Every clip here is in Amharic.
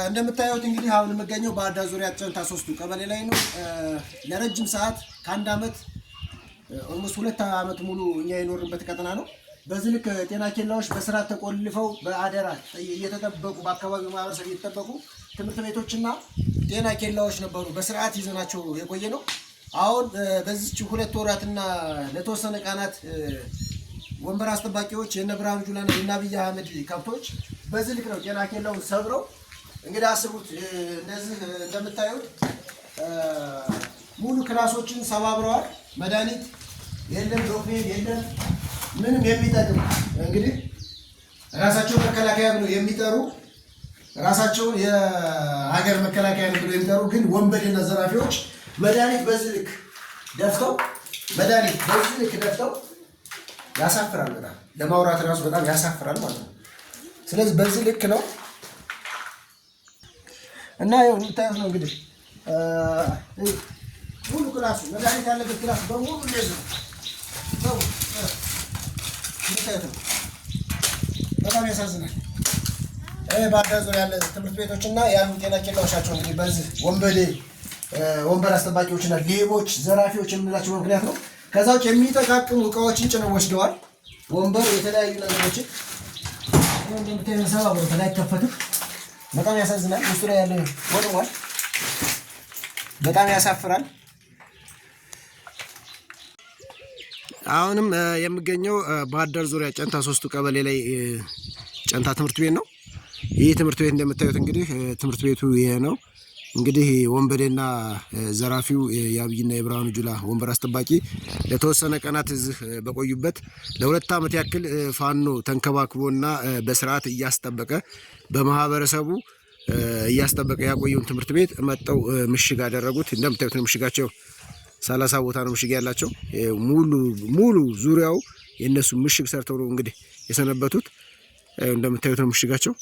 እንደምታዩት እንግዲህ አሁን የምገኘው ባህር ዳር ዙሪያ ጨንታ ሶስቱ ቀበሌ ላይ ነው። ለረጅም ሰዓት ከአንድ ዓመት almost 2 ዓመት ሙሉ እኛ የኖርንበት ቀጠና ነው። በዚህ ልክ ጤና ኬላዎች በስርዓት ተቆልፈው በአደራ እየተጠበቁ በአካባቢው ማህበረሰብ እየተጠበቁ ትምህርት ቤቶችና ጤና ኬላዎች ነበሩ በስርዓት ይዘናቸው የቆየ ነው። አሁን በዚች 2 ወራትና ለተወሰነ ቀናት ወንበር አስጠባቂዎች የነ ብርሃኑ ጁላና የነ አብይ አህመድ ከብቶች በዚህ ልክ ነው ጤና ኬላውን ሰብረው እንግዲህ አስቡት። እንደዚህ እንደምታዩት ሙሉ class ኦችን ሰባብረዋል። መድኃኒት የለም፣ document የለም፣ ምንም የሚጠቅም እንግዲህ ራሳቸውን መከላከያ ብለው የሚጠሩ፣ ራሳቸውን የሀገር መከላከያ ብለው የሚጠሩ ግን ወንበዴና ዘራፊዎች መድኃኒት በዚህ ልክ ደፍተው፣ መድኃኒት በዚህ ልክ ደፍተው ያሳፍራል። በጣም ለማውራት ራሱ በጣም ያሳፍራል ማለት ነው። ስለዚህ በዚህ ልክ ነው እና ይኸው የምታዩት ነው እንግዲህ ሙሉ class ኡ መድኃኒት ያለበት class በሙሉ እንደዚህ ነው። የምታዩት ነው። በጣም ያሳዝናል። ባህር ዳር ዙሪያ ያለ ትምህርት ቤቶች እና ያሉ ጤና ኬላዎች ናቸው። እንግዲህ በዚህ ወንበዴ ወንበር አስጠባቂዎችና ሌቦች፣ ዘራፊዎች የምንላቸው ምክንያት ነው። ከዛ ውጭ የሚጠቃቅሙ እቃዎችን ጭነው ወስደዋል። ወንበር፣ የተለያዩ ነገሮችን እንደምታዩት ሰባብረውታል። አይከፈትም። በጣም ያሳዝናል። ውስጡ ላይ ያለ ወድሟል። በጣም ያሳፍራል። አሁንም የምገኘው ባህር ዳር ዙሪያ ጨንታ ሶስቱ ቀበሌ ላይ ጨንታ ትምህርት ቤት ነው። ይህ ትምህርት ቤት እንደምታዩት እንግዲህ ትምህርት ቤቱ ይሄ ነው። እንግዲህ ወንበዴና ዘራፊው የአብይና የብርሃኑ ጁላ ወንበር አስጠባቂ ለተወሰነ ቀናት እዚህ በቆዩበት ለ2 ዓመት ያክል ፋኖ ተንከባክቦና በስርዓት እያስጠበቀ፣ በማህበረሰቡ እያስጠበቀ ያቆየውን ትምህርት ቤት መጥተው ምሽግ አደረጉት። እንደምታዩት ነው ምሽጋቸው። 30 ቦታ ነው ምሽግ ያላቸው። ሙሉ ሙሉ ዙሪያው የእነሱ ምሽግ ሰርተው ነው እንግዲህ የሰነበቱት። እንደምታዩት ነው ምሽጋቸው።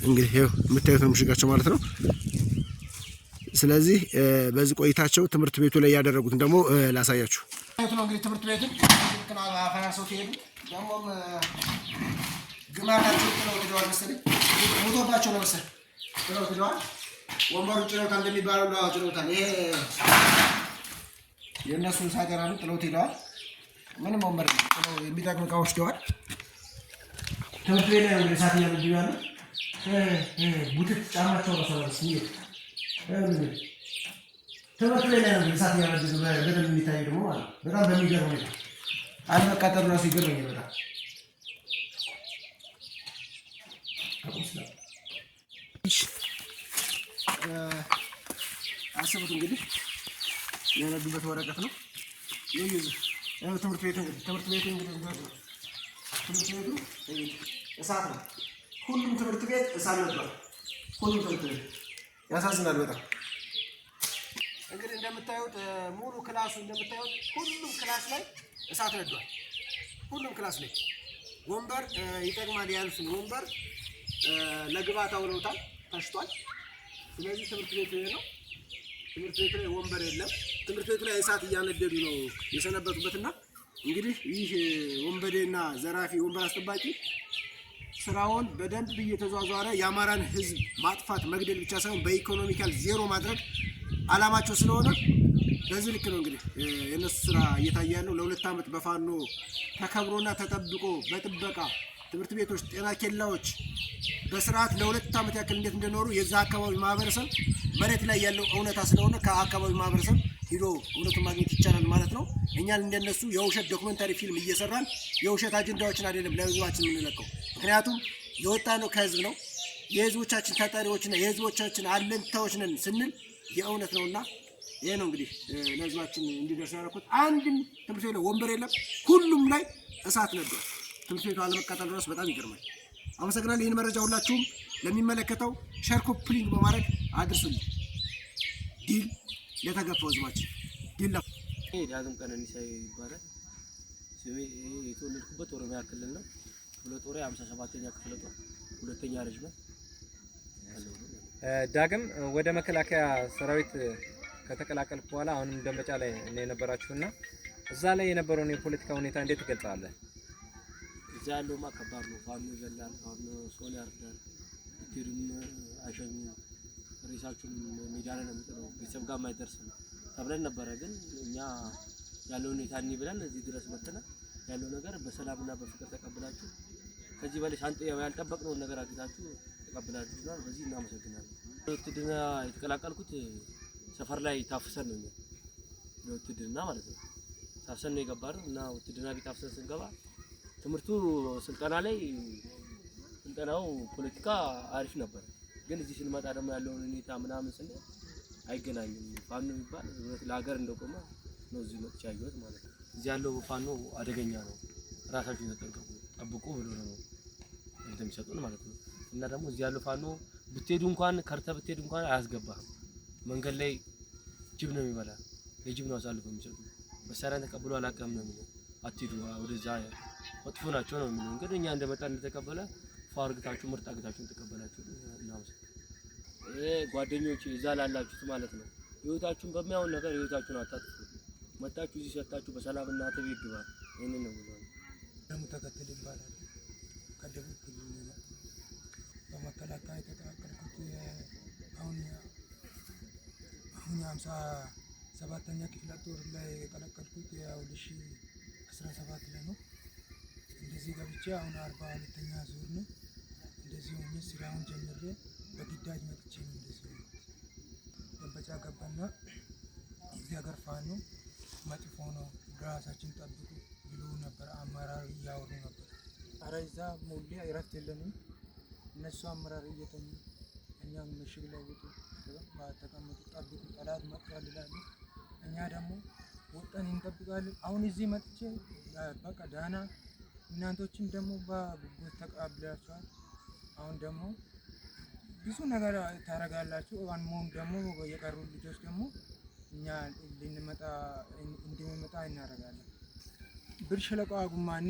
እንግዲህ ይኸው የምታዩት ነው ምሽጋቸው ማለት ነው። ስለዚህ በዚህ ቆይታቸው ትምህርት ቤቱ ላይ ያደረጉትን ደግሞ ላሳያችሁ ነው። እንግዲህ ትምህርት ቤቱን አፈራርሰው ሲሄዱ ደግሞም ግማታቸው ጥለው ሄደዋል መሰለኝ፣ ሞቶባቸው ነው መሰለኝ ጥለው ሄደዋል። ወንበሩ ጭነውታል እንደሚባለው ጭነውታል። ይሄ የእነሱን ሳገራ ነው፣ ጥለውት ሄደዋል። ምንም ወንበር ጥለው የሚጠቅም እቃ ወስደዋል። ትምህርት ቤት ላይ ነው እሳት እያነዱ ያሉት። ቡትት ጫማቸው ነው ትምህርት ቤት ላይ ነው እሳት እያነዱ በደንብ የሚታየው ደግሞ ማለት ነው። በጣም በሚገርም ሁኔታ አለመቃጠሉ ራሱ ይገርመኛል በጣም። አስቡት እንግዲህ ያነዱበት ወረቀት ነው። ትምህርት ቤቱ እንግዲህ ትምህርት ቤቱ እንግዲህ ትምህርት ቤቱ እሳት ነው። ሁሉም ትምህርት ቤት እሳት ነበር። ሁሉም ትምህርት ቤት ያሳዝናል በጣም። እንግዲህ እንደምታዩት ሙሉ class ኡ እንደምታዩት ሁሉም class ላይ እሳት ነዷል። ሁሉም class ላይ ወንበር ይጠቅማል ያሉትን ወንበር ለግብዓት አውለውታል፣ ተሽጧል። ስለዚህ ትምህርት ቤቱ ይሄ ነው። ትምህርት ቤቱ ላይ ወንበር የለም። ትምህርት ቤቱ ላይ እሳት እያነደዱ ነው የሰነበቱበትና እንግዲህ ይህ ወንበዴና ዘራፊ ወንበር አስጠባቂ ስራውን በደንብ እየተዟዟረ የአማራን ሕዝብ ማጥፋት መግደል ብቻ ሳይሆን በ economical zero ማድረግ አላማቸው ስለሆነ በዚህ ልክ ነው እንግዲህ የእነሱ ስራ እየታየ ያለው። ለ2 ዓመት በፋኖ ተከብሮና ተጠብቆ በጥበቃ ትምህርት ቤቶች፣ ጤና ኬላዎች በስርዓት ለ2 ዓመት ያክል እንዴት እንደኖሩ የዛ አካባቢ ማህበረሰብ መሬት ላይ ያለው እውነታ ስለሆነ ከአካባቢ ማህበረሰብ ሂዶ እውነቱን ማግኘት ይቻላል ማለት ነው። እኛን እንደነሱ የውሸት documentary ፊልም እየሰራን የውሸት አጀንዳዎችን አይደለም ለህዝባችን የምንለቀው። ምክንያቱም የወጣ ነው ከህዝብ ነው። የህዝቦቻችን ተጠሪዎችና የህዝቦቻችን አለኝታዎች ነን ስንል የእውነት ነውና ይሄ ነው እንግዲህ ለህዝባችን እንዲደርስ ያደረኩት። አንድም ትምህርት ቤት ላይ ወንበር የለም፣ ሁሉም ላይ እሳት ነበር። ትምህርት ቤቱ አለመቃጠል ድረስ በጣም ይገርማል። አመሰግናለሁ። ይህን መረጃ ሁላችሁም ለሚመለከተው share፣ copy link በማድረግ አድርሱልኝ። ድል ለተገፋው ህዝባችን፣ ድል። ዳግም ቀነኒሳ ይባላል። ስሜ የተወለድኩበት ኦሮሚያ ክልል ነው። ክፍለ ጦር 57ኛ ክፍለ ጦር ሁለተኛ ሬጅመንት። ዳግም፣ ወደ መከላከያ ሰራዊት ከተቀላቀልክ በኋላ አሁንም ደንበጫ ላይ ነው የነበራችሁና እዛ ላይ የነበረውን የፖለቲካ ሁኔታ እንዴት ትገልጻለህ? እዛ ያለውማ ከባድ ነው። ፋኖ ይገላል፣ ፋኖ ሰውን ያርዳል። ብትሄድም ሬሳችሁን ሜዳ ላይ ነው የሚጥለው፣ ቤተሰብ ጋር አይደርስም ተብለን ነበረ። ግን እኛ ያለውን ሁኔታ እኒ ብለን እዚህ ድረስ መጥተናል። ያለው ነገር በሰላምና በፍቅር ተቀብላችሁ ከዚህ በላይ ያልጠበቅነውን ነገር አግኝታችሁ ተቀብላችሁናል። በዚህ እናመሰግናለን። ውትድርና የተቀላቀልኩት ሰፈር ላይ ታፍሰን ነው፣ ለውትድርና ማለት ነው። ታፍሰን ነው የገባነው እና ውትድርና ቤት ታፍሰን ስንገባ ትምህርቱ ስልጠና ላይ ስልጠናው ፖለቲካ አሪፍ ነበር። ግን እዚህ ስንመጣ ደግሞ ያለውን ሁኔታ ምናምን ስናይ አይገናኝም። ፋኖ የሚባል እውነት ለሀገር እንደቆመ ነው እዚህ መጥቼ ያየሁት ማለት ነው። እዚህ ያለው ፋኖ አደገኛ ነው፣ ራሳችሁን ተጠንቀቁ፣ ጠብቁ ብሎ ነው እንትን የሚሰጡን ማለት ነው። እና ደግሞ እዚህ ያለው ፋኖ ብትሄዱ እንኳን ከርተ ብትሄዱ እንኳን አያስገባህም። መንገድ ላይ ጅብ ነው የሚበላ፣ ለጅብ ነው አሳልፎ የሚሰጡ። መሳሪያን ተቀብሎ አላውቅም ነው የሚለው። አትሂዱ ወደዛ መጥፎ ናቸው ነው የሚለው። እንግዲህ እኛ እንደመጣ እንደተቀበለ ፏ አርግታችሁ ምርጥ አርግታችሁን ተቀበላችሁ። እናመሰግናለን። ይሄ ጓደኞች እዛ ላላችሁት ማለት ነው፣ ህይወታችሁን በሚያውን ነገር ህይወታችሁን አታጥፉ። መጣችሁ እዚህ ሰጣችሁ በሰላም እናንተ ቤት ግባ። ይሄንን ነው የምለው። ደሙ ተከተል ይባላል። ከደቡብ ክልል ነው የመጣሁት። በመከላከያ የተቀላቀልኩት አሁን አሁን 57ኛ ክፍለ ጦር ላይ የቀላቀልኩት 2017 ላይ ነው። እንደዚህ ገብቼ አሁን 42ኛ ዙር ነው። እንደዚህ ሆኜ ስራውን ጀምሬ በግዳጅ መጥቼ ነው እንደዚህ ሆንኩት። ደንበጫ ገባና እዚህ ሀገር ፋኖ መጥፎ ነው፣ ራሳችን ጠብቁ ብሎ ነበር። አመራር እያወሩ ነበር። አረ እዛ ሙሌ እረፍት የለንም። እነሱ አመራር እየተኙ እኛም ምሽግ ላይ ውጡ፣ ተቀመጡ፣ ጠብቁ፣ ጠላት መጥቷል ይላሉ። እኛ ደግሞ ወጠን እንጠብቃለን። አሁን እዚህ መጥቼ በቃ ደህና፣ እናንቶችም ደግሞ በጉጉት ተቀብላችኋል። አሁን ደግሞ ብዙ ነገር ታደርጋላችሁ። አሁን ደግሞ የቀሩ ልጆች ደግሞ እኛ ልንመጣ እንድንመጣ እናደርጋለን። ብር ሸለቆ አጉማኒ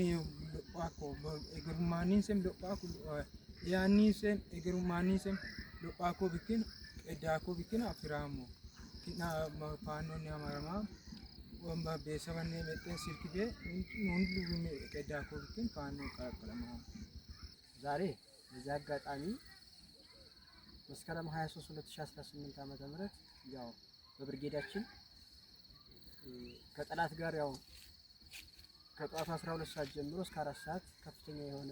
ሎጳኮ እግሩማኒ ስም ሎጳኮ ያኒ ስም እግሩማኒ ስም ሎጳኮ ቢኪን ቄዳኮ ቢኪን አፍራሞ ኪና ፋኖኒ አማራማ ወንባ ቤሰበኔ መጤን ሲልክቤ ሁሉ ቄዳኮ ቢኪን ፋኖ ቀላቀለማ። ዛሬ በዚህ አጋጣሚ መስከረም 23 2018 ዓ.ም ያው በብርጌዳችን ከጠላት ጋር ያው ከጠዋቱ 12 ሰዓት ጀምሮ እስከ 4 ሰዓት ከፍተኛ የሆነ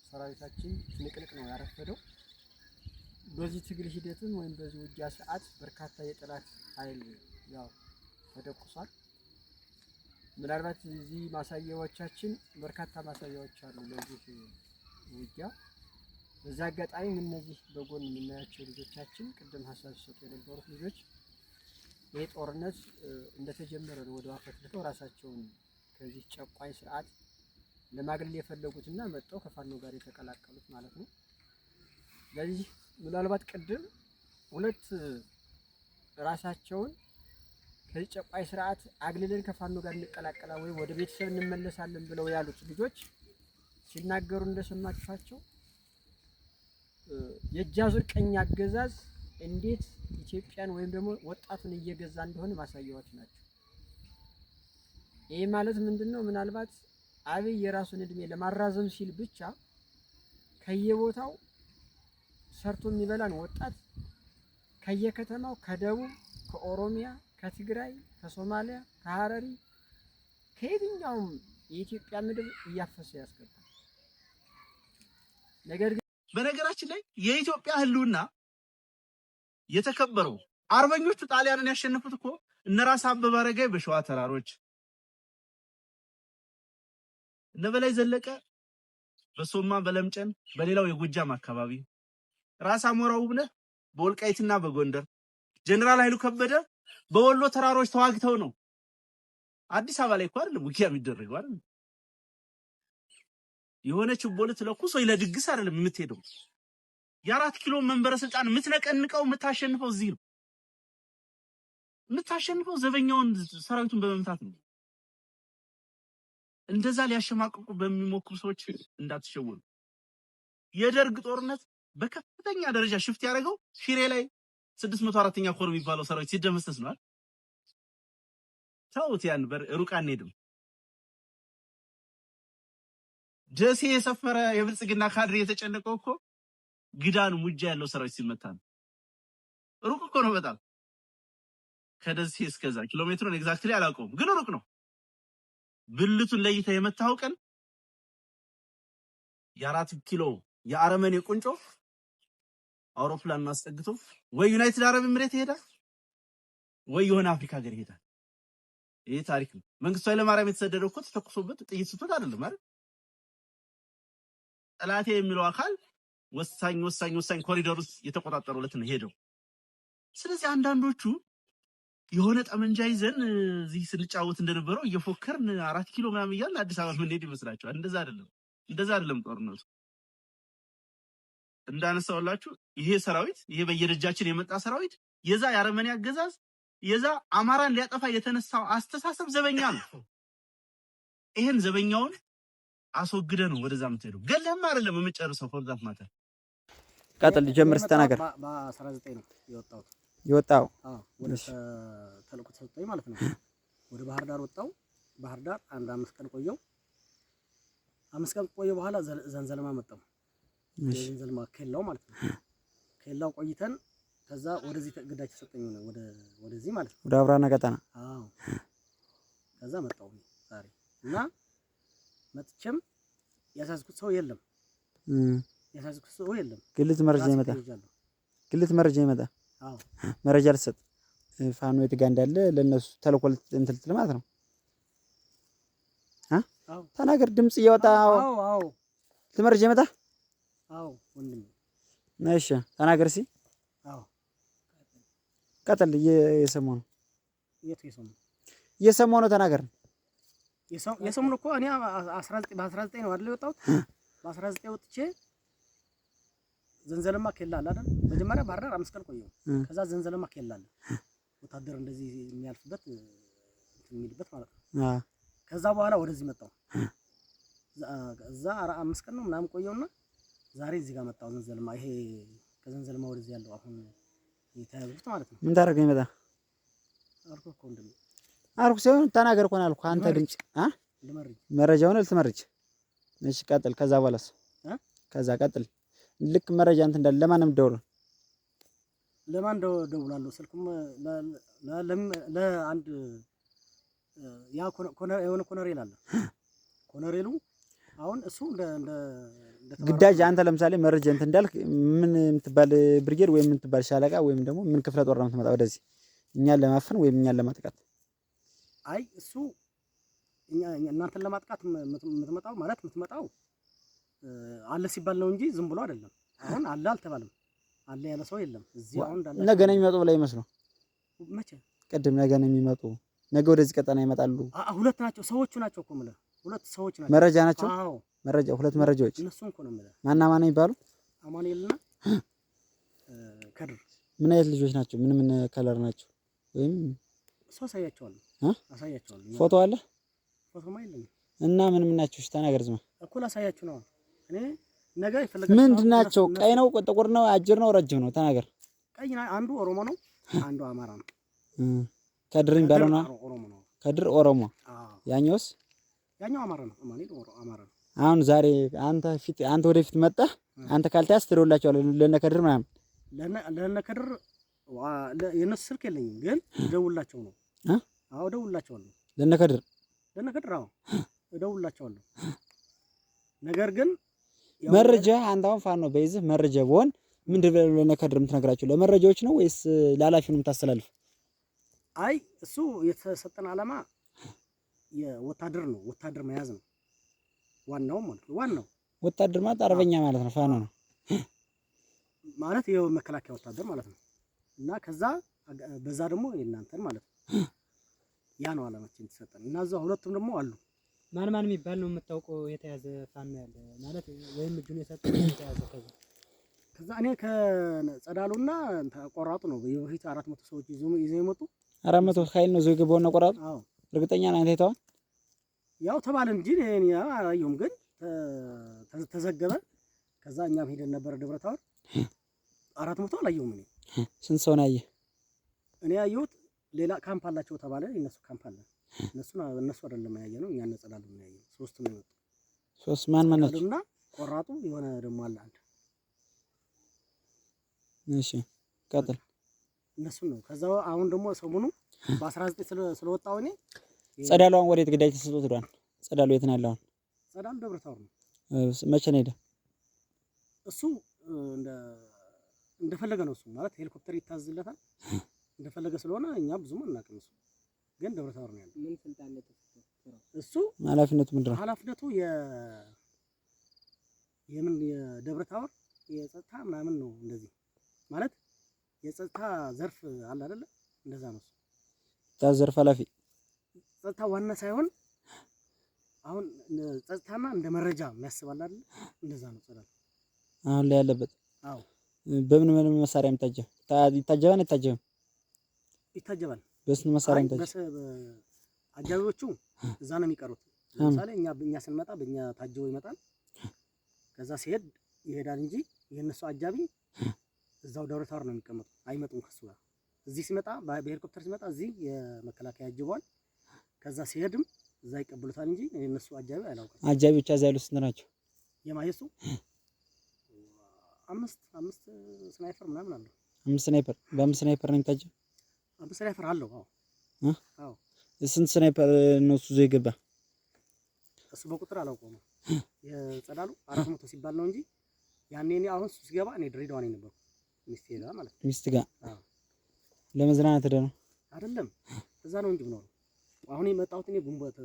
ሰራዊታችን ትንቅንቅ ነው ያረፈደው። በዚህ ትግል ሂደትም ወይም በዚህ ውጊያ ሰዓት በርካታ የጠላት ኃይል ያው ተደቁሷል። ምናልባት እዚህ ማሳያዎቻችን በርካታ ማሳያዎች አሉ ለዚህ ውጊያ። በዛ አጋጣሚ እነዚህ በጎን የምናያቸው ልጆቻችን ቅድም ሀሳብ ሲሰጡ የነበሩት ልጆች ይህ ጦርነት እንደተጀመረ ነው ወደ አፈትልከው ራሳቸውን ከዚህ ጨቋኝ ስርዓት ለማግለል የፈለጉትና መጥተው ከፋኖ ጋር የተቀላቀሉት ማለት ነው። ስለዚህ ምናልባት ቅድም ሁለት ራሳቸውን ከዚህ ጨቋኝ ስርዓት አግልለን ከፋኖ ጋር እንቀላቀላለን ወይ ወደ ቤተሰብ እንመለሳለን ብለው ያሉት ልጆች ሲናገሩ እንደሰማችኋቸው የእጅ አዙር ቀኝ አገዛዝ እንዴት ኢትዮጵያን ወይም ደግሞ ወጣቱን እየገዛ እንደሆነ ማሳያዎች ናቸው። ይህ ማለት ምንድነው? ምናልባት አብይ የራሱን እድሜ ለማራዘም ሲል ብቻ ከየቦታው ሰርቶ የሚበላን ወጣት ከየከተማው ከደቡብ፣ ከኦሮሚያ፣ ከትግራይ፣ ከሶማሊያ፣ ከሀረሪ ከየትኛውም የኢትዮጵያ ምድር እያፈሰ ያስገባል። ነገር ግን በነገራችን ላይ የኢትዮጵያ ሕልውና የተከበረው አርበኞቹ ጣሊያንን ያሸነፉት እኮ እነ ራስ አበበ አረጋይ በሸዋ ተራሮች፣ እነ በላይ ዘለቀ በሶማ በለምጨን በሌላው የጎጃም አካባቢ፣ ራስ አሞራው ውብነህ በወልቃይትና በጎንደር፣ ጀነራል ኃይሉ ከበደ በወሎ ተራሮች ተዋግተው ነው። አዲስ አበባ ላይ እኮ አይደለም ውጊያ የሚደረገው አይደል? የሆነ ችቦ ልትለኩስ ወይ ለድግስ አይደለም የምትሄደው። የ4 ኪሎ መንበረ ስልጣን የምትነቀንቀው የምታሸንፈው እዚህ ነው። የምታሸንፈው ዘበኛውን ሰራዊቱን በመምታት ነው። እንደዛ ሊያሸማቅቁ በሚሞክሩ ሰዎች እንዳትሸወዱ። የደርግ ጦርነት በከፍተኛ ደረጃ shift ያደረገው ሽሬ ላይ 604ኛ ኮር የሚባለው ሰራዊት ሲደመሰስ ነው አይደል? ተውት፣ ያን ሩቅ አንሄድም። ደሴ የሰፈረ የብልጽግና ካድሬ የተጨነቀው እኮ ግዳን ሙጃ ያለው ሰራዊት ሲመታ ነው። ሩቅ እኮ ነው በጣም ከደሴ እስከዛ ኪሎ ሜትሩን exactly አላውቀውም፣ ግን ሩቅ ነው። ብልቱን ለይተህ የመታኸው ቀን የ4 ኪሎ የአረመኔ ቁንጮ አውሮፕላን ማስጠግቶ ወይ ዩናይትድ አረብ ኤምሬት ይሄዳል ወይ የሆነ አፍሪካ ሀገር ይሄዳል። ይህ ታሪክ ነው። መንግስቱ ኃይለማርያም የተሰደደው እኮ ተተኩሶበት ጥይት ስቶት አይደለም አይደል? ጠላቴ የሚለው አካል ወሳኝ ወሳኝ ወሳኝ ኮሪደር ውስጥ የተቆጣጠሩለት ነው ሄደው። ስለዚህ አንዳንዶቹ የሆነ ጠመንጃ ይዘን እዚህ ስንጫወት እንደነበረው እየፎከርን 4 ኪሎ ምናምን እያልን አዲስ አበባ የምንሄድ ይመስላችኋል። እንደዛ አይደለም፣ እንደዛ አይደለም ጦርነቱ። እንዳነሳውላችሁ ይሄ ሰራዊት፣ ይሄ በየደጃችን የመጣ ሰራዊት የዛ የአረመኔ አገዛዝ፣ የዛ አማራን ሊያጠፋ የተነሳው አስተሳሰብ ዘበኛ ነው። ይሄን ዘበኛውን አስወግደ ነው ወደዛ የምትሄደው። ገለህም አይደለም የምጨርሰው for that matter። ቀጥል፣ ጀምር ስተናገር። በ19 ነው የወጣሁት። የወጣው? አዎ፣ ወደ ተልእኮ ተሰጠኝ ማለት ነው። ወደ ባህር ዳር ወጣው። ባህር ዳር አንድ 5 ቀን ቆየው። 5 ቀን ቆየው በኋላ ዘንዘልማ መጣው። የዘንዘልማ ኬላው ማለት ነው። ኬላው ቆይተን ከዛ ወደዚህ ግዳጅ ተሰጠኝ ነው ወደዚህ ማለት ነው። ወደ አብራና ቀጠና። አዎ፣ ከዛ መጣው ዛሬ እና መጥቼም ያሳዝኩት ሰው የለም። ያሳዝኩት ሰው የለም። ግልጽ መረጃ ራሴ ይመጣ ተይዣለሁ። ግልጽ መረጃ ይመጣ። አዎ። መረጃ ልትሰጥ ፋኖ የት ጋር እንዳለ ለነሱ ተልኮ እንትን ልትል ማለት ነው። አ አዎ። ተናገር፣ ድምጽ እያወጣ። አዎ። መረጃ ይመጣ። አዎ ወንድሜ። እሺ፣ ተናገር እስኪ። አዎ። ቀጥል። እየሰማሁ ነው። የቱ የሰሙ? እየሰማሁ ነው። ተናገር። የሰሙን እኮ እኔ 19 በ19 ነው አይደል የወጣሁት? በ19 ወጥቼ ዘንዘልማ ኬላ አለ አይደል? መጀመሪያ ባህር ዳር 5 ቀን ቆየሁ። ከዛ ዘንዘልማ ኬላ አለ። ወታደር እንደዚህ የሚያልፍበት እንትን የሚልበት ማለት ነው። ከዛ በኋላ ወደዚህ መጣሁ። እዛ 5 ቀን ነው ምናምን ቆየሁና ዛሬ እዚህ ጋር መጣሁ። ዘንዘልማ ይሄ ከዘንዘልማ ወደዚህ ያለው አሁን የተያዙት ማለት ነው። ምን ታደርግ ነው ይመጣ? አልኩህ እኮ ወንድሜ። አልኩህ ሳይሆን ተናገር እኮ ነው ያልኩህ። አንተ ልመርጅ። ድምጽ አ ልመርጅ። መረጃውን ልትመርጅ። እሺ ቀጥል። ከዛ በኋላስ? እ? ከዛ ቀጥል። ልክ መረጃ እንትን እንዳለ ለማን ነው የምትደውለው? ለማን ደውላለሁ? ስልኩም ለአንድ ያ የሆነ ኮነሬል አለ። ኮነሬሉ አሁን እሱ እንደ እንደ እንደተባረከ ግዳጅ ነው። አንተ ለምሳሌ መረጃ እንትን እንዳልክ ምን የምትባል ብርጌድ ወይም የምትባል ሻለቃ ወይም ደግሞ ምን ክፍለ ጦር ነው የምትመጣ ወደዚህ እኛን ለማፈን ወይም እኛን ለማጥቃት? አይ፣ እሱ እናንተን ለማጥቃት የምትመጣው ማለት የምትመጣው አለ ሲባል ነው እንጂ ዝም ብሎ አይደለም። አሁን አለ አልተባለም። አለ ያለ ሰው የለም። እዚህ አሁን እንዳለ ነገ ነው የሚመጡ ብላ ይመስሉ መቼ? ቅድም ነገ ነው የሚመጡ፣ ነገ ወደዚህ ቀጠና ይመጣሉ። ሁለት ናቸው ሰዎቹ ናቸው እኮ የምልህ፣ ሁለት ሰዎች ናቸው። መረጃ ናቸው። አዎ። መረጃ ሁለት መረጃዎች። እነሱን እኮ ነው የምልህ። ማና ማና የሚባሉ? አማኑኤልና ከድር። ምን አይነት ልጆች ናቸው? ምን ምን color ናቸው? ወይም እሱ አሳያቸዋለሁ። እ? አሳያቸዋለሁ። ፎቶ አለ? ፎቶማ የለኝም። እና ምን ምን ናቸው? እሺ ተናገር ዝም። እኮ ላሳያችሁ ነው። እኔ ነገ የፈለጋችሁ ምንድን ናቸው? እነሱ- ቀይ ነው፣ ጥቁር ነው፣ አጭር ነው፣ ረጅም ነው? ተናገር። ቀይ አንዱ ኦሮሞ ነው፣ አንዱ አማራ ነው። ከድር የሚባለው ነው። ከድር ኦሮሞ ነው። ከድር ኦሮሞ። አዎ። ያኛውስ? ያኛው አማራ ነው። አማኑኤል አማራ ነው። አሁን ዛሬ አንተ ፊት አንተ ወደፊት መጣህ፣ አንተ ካልተያዝ ትደውልላቸዋለህ ለነ ከድር ምናምን። ለነ ከድር የእነሱ ስልክ የለኝም፣ ግን እደውልላቸው ነው። እ? አዎ፣ እደውልላቸዋለሁ። ለነ ከድር? ለነ ከድር አዎ እደውልላቸዋለሁ። ነገር ግን ያው መረጃ አንተ አሁን ፋኖ በይዝህ መረጃ ቢሆን ምንድን ብለህ ለነ ከድር የምትነግራቸው? ለመረጃዎች ነው ወይስ ለኃላፊው ነው የምታስተላልፍ? አይ፣ እሱ የተሰጠን ዓላማ የወታደር ነው፣ ወታደር መያዝ ነው ዋናው ማለት ነው። ዋናው ወታደር ማለት አርበኛ ማለት ነው፣ ፋኖ ነው። ማለት የመከላከያ ወታደር ማለት ነው። እና ከዛ በዛ ደግሞ የእናንተን ማለት ነው። ያ ነው ዓላማችን የተሰጠን እና እዛ ሁለቱም ደግሞ አሉ። ማን ማን የሚባል ነው የምታውቀው የተያዘ ፋኖ ያለ ማለት ወይም እጁን የሰጠ ወይም የተያዘ ከዛ? ከዛ እኔ ከጸዳሉና እንትን ቆራጡ ነው የበፊት 400 ሰዎች ይዘው የመጡ። 400 ኃይል ነው ይዞ የገባውና ቆራጡ? አዎ። እርግጠኛ ነህ አንተ አይተኸዋል? ያው ተባለ እንጂ እኔ አላየሁም፣ ግን ተዘገበ። ከዛ እኛም ሄደን ነበረ ደብረ ታቦር። 400 አላየሁም እኔ። ስንት ሰው ነው ያየህ? እኔ ያየሁት ሌላ ካምፕ አላቸው ተባለ። የእነሱ ካምፕ አለ። እነሱ እነሱ አይደለም ያየነው፣ እኛ እነ ጸዳሉ ነው ያየነው። ሶስት ነው የመጡ። ሶስት ማን ማን ናቸው? ጸዳሉና ቆራጡ የሆነ ደግሞ አለ አንድ። እሺ ቀጥል። እነሱን ነው። ከዛ አሁን ደግሞ ሰሞኑ በ19 ስለወጣው እኔ ጸዳሉ አሁን ወዴት ግዳጅ ተሰጥቶት ሄዷል? ጸዳሉ የት ነው ያለው አሁን? ጸዳሉ ደብረ ታቦር ነው። መቼ ነው ሄደ? እሱ እንደፈለገ ነው። እሱ ማለት ሄሊኮፕተር ይታዝለታል እንደፈለገ ስለሆነ እኛ ብዙም አናውቅም። እሱ ግን ደብረ ታቦር ነው ያለው። ምን ስልጣን ላይ ተሰጥቶት? እሱ ኃላፊነቱ ምንድን ነው? ኃላፊነቱ የምን የደብረ ታቦር የጸጥታ ምናምን ነው። እንደዚህ ማለት የጸጥታ ዘርፍ አለ አይደለ? እንደዛ ነው እሱ። ጸጥታ ዘርፍ ኃላፊ ጸጥታ ዋና ሳይሆን አሁን ጸጥታና እንደ መረጃ የሚያስባል አይደል? እንደዛ ነው ጸዳሉ አሁን ላይ ያለበት። አዎ። በምን ምን መሳሪያ የሚታጀብ ይታጀባል? አይታጀብም? ይታጀባል። በስንት መሳሪያ የሚታጀብ? አጃቢዎቹ እዛ ነው የሚቀሩት። ለምሳሌ እኛ ስንመጣ በእኛ ታጅቦ ይመጣል። ከዛ ሲሄድ ይሄዳል እንጂ የእነሱ አጃቢ እዛው ደብረ ታቦር ነው የሚቀመጡ፣ አይመጡም ከሱ ጋር። እዚህ ሲመጣ በሄሊኮፕተር ሲመጣ እዚህ የመከላከያ አጅቧል። ከዛ ሲሄድም እዛ ይቀበሉታል እንጂ የእነሱ አጃቢ አላውቅም። አጃቢዎች እዛ ያሉት ስንት ናቸው? የማየሱ አምስት sniper ምናምን አለው። 5 sniper። በ5 sniper ነው የሚታጀብ? 5 sniper አለው። አዎ አዎ። ስንት sniper ነው እሱ ይዞ የገባ? እሱ በቁጥር አላውቀውም። የጸዳሉ 400 ሲባል ነው እንጂ ያኔ እኔ አሁን እሱ ሲገባ እኔ ድሬዳዋ ነው የነበርኩት ሚስቴ ጋር ማለት ነው። ሚስት ጋር አዎ። ለመዝናናት ሄደህ ነው? አይደለም እዛ ነው እንጂ የምኖረው። አሁን የመጣሁት እኔ ግንቦት